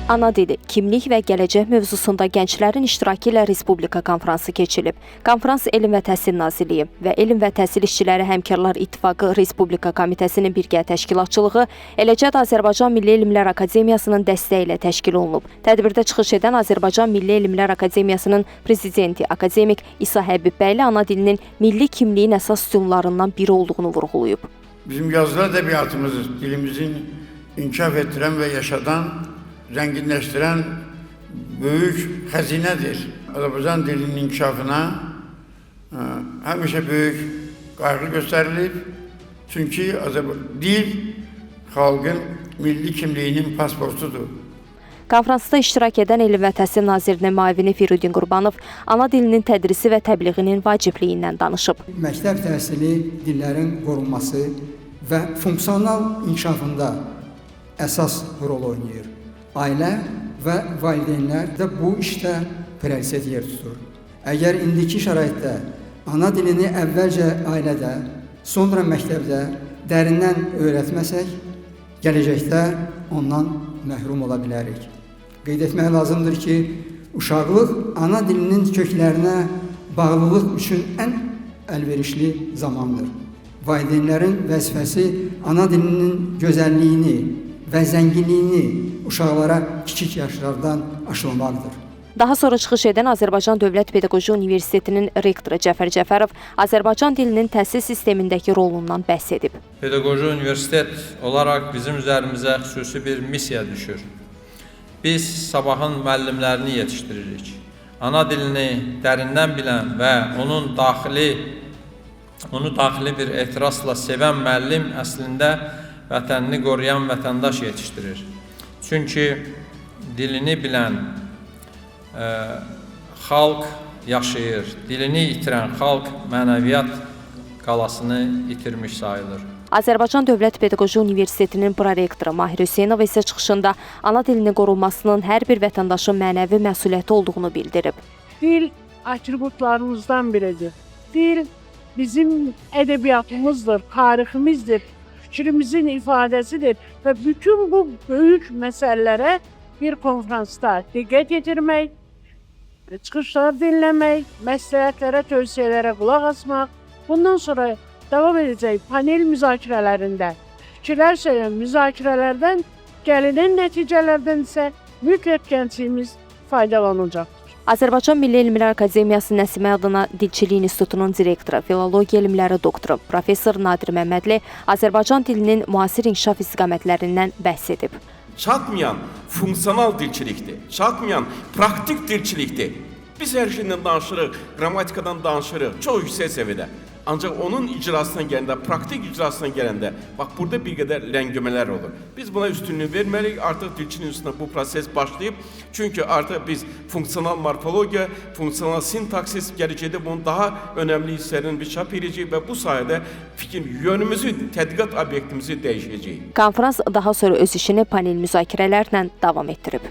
Ana dili, kimlik və gələcək mövzusunda gənclərin iştirakı ilə Respublika konfransı keçirilib. Konfrans Elm və Təhsil Nazirliyi və Elm və Təhsil İşçiləri Həmkarlar İttifaqı Respublika Komitəsinin birgə təşkilatçılığı, eləcə də Azərbaycan Milli Elmlər Akademiyasının dəstəyi ilə təşkil olunub. Tədbirdə çıxış edən Azərbaycan Milli Elmlər Akademiyasının prezidenti akademik İsa Həbibbəyli ana dilinin milli kimliyin əsas sütunlarından biri olduğunu vurğulayıb. Bizim yazılı ədəbiyyatımız dilimizin inkişaf etdirən və yaşadan, zənginləşdirən böyük xəzinədir. Azərbaycan dilinin inkişafına həmişə böyük qayğı göstərilib. Çünki dil xalqın milli kimliyinin pasportudur. Konfransda iştirak edən Elm və Təhsil Nazirinin müavini Firudin Qurbanov ana dilinin tədrisi və təbliğinin vacibliyindən danışıb. Məktəb təhsili dillərin qorunması və funksional inkişafında əsas rol oynayır. Ailə və valideynlər də bu işdə prioritet yer tutur. Əgər indiki şəraitdə ana dilini əvvəlcə ailədə, sonra məktəbdə dərindən öyrətməsək, gələcəkdə ondan məhrum ola bilərik. Qeyd etmək lazımdır ki, uşaqlıq ana dilinin köklərinə bağlılıq üçün ən əlverişli zamandır. Valideynlərin vəzifəsi ana dilinin gözəlliyini və zənginliyini uşaqlara kiçik yaşlardan aşılamaqdır. Daha sonra çıxış edən Azərbaycan Dövlət Pedaqoji Universitetinin rektoru Cəfər Cəfərov Azərbaycan dilinin təhsil sistemindəki rolundan bəhs edib. Pedaqoji Universitet olaraq bizim üzərimizə xüsusi bir missiya düşür. Biz sabahın müəllimlərini yetişdiririk. Ana dilini dərindən bilən və onu daxili bir ehtirasla sevən müəllim əslində vətənini qoruyan vətəndaş yetişdirir. Çünki dilini bilən xalq yaşayır, dilini itirən xalq mənəviyyat qalasını itirmiş sayılır. Azərbaycan Dövlət Pedaqoji Universitetinin prorektoru Mahir Hüseynov isə çıxışında ana dilinin qorunmasının hər bir vətəndaşın mənəvi məsuliyyəti olduğunu bildirib. Dil atributlarımızdan biridir. Dil bizim ədəbiyyatımızdır, tariximizdir, fikrimizin ifadəsidir və bütün bu böyük məsələlərə bir konfransda diqqət yetirmək, çıxışlar dinləmək, məsləhətlərə, tövsiyələrə qulaq asmaq, bundan sonra davam edəcək panel müzakirələrində, fikirlər söyləyən müzakirələrdən gəlinən nəticələrdən isə mütləq gəncliyimiz faydalanacaqdır. Azərbaycan Milli Elmlər Akademiyası Nəsimi adına Dilçilik İnstitutunun direktoru, filologiya elmləri doktoru, professor Nadir Məmmədli Azərbaycan dilinin müasir inkişaf istiqamətlərindən bəhs edib. Çatmayan funksional dilçilikdir, çatmayan praktik dilçilikdir. Biz hər şeydən danışırıq, qrammatikadan danışırıq, çox yüksək səviyyədə. Ancaq onun icrasına gələndə, praktik icrasına gələndə, bax burada bir qədər ləngömələr olur. Biz buna üstünlük verməliyik, artıq dilçinin üstünə bu proses başlayıb. Çünki artıq biz funksional morfologiya, funksional sintaksis gələcəkdə bunun daha önəmli hissələrini biz çap edəcəyik və bu sayədə fikir yönümüzü, tədqiqat obyektimizi dəyişəcəyik. Konfrans daha sonra öz işini panel müzakirələrlə davam etdirib.